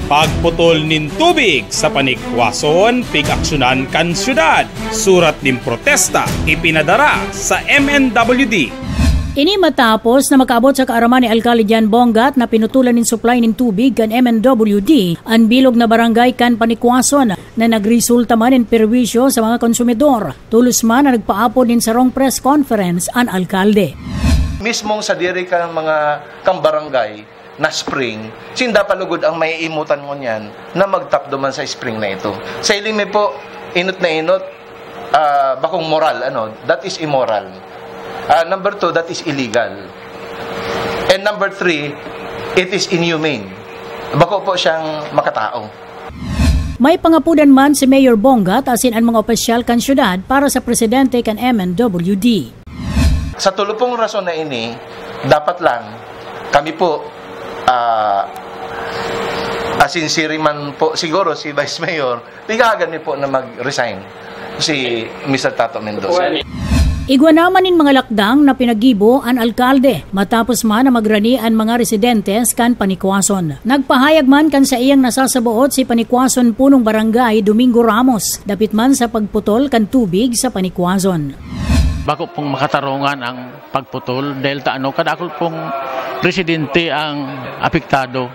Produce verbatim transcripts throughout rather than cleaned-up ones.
Pagputol nin tubig sa Panikwason, pig-aksyonan kan syudad. Surat nin protesta ipinadara sa M N W D. Ini matapos na makaabot sa kaaraman ni Alkalde Jan Bongat na pinutulan nin supply nin tubig kan M N W D an bilog na barangay kan Panikwason, na nagresulta man nin perwisyo sa mga konsumidor. Tolos man na nagpaapod nin sarong press conference an alkalde. Mismong sadiri kan mga kan barangay na spring, sinda pa lugod ang maiimutan ngunyan na magtapdo man sa spring na ito. Sa iling mi po, inot na inot, ah, bakong moral, ano, that is immoral. Ah, number two, that is illegal. And number three, it is inhumane. Bako po siyang makatao. May pangapodan man si Mayor Bongat asin an mga opisyal kan syudad para sa presidente kan M N W D. Sa tulo pong rason na ini, dapat lang kami po, ah, asin siring man po siguro si Vice Mayor, tigagan niyo po na mag-resign si Mister Tato Mendoza. Igwa naman nin mga lakdang na pinaggibo an alkalde matapos man na magrani an mga residentes kan Panikwason. Nagpahayag man kan saiyang nasasaboot si Panikwason Punong Barangay Domingo Ramos dapit man sa pagputol kan tubig sa Panikwason. Bako pong makatarungan ang pagputol dahil ta ano kadakol pong residente ang apektado.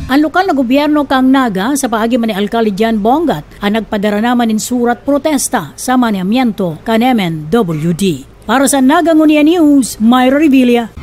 An lokal na gobyerno kan Naga sa paagi man ni Alkalde Jan Bongat an nagpadara naman nin surat protesta sa manihamiento kan M N W D. Para sa Naga Ngunyan News, Myra Revilla.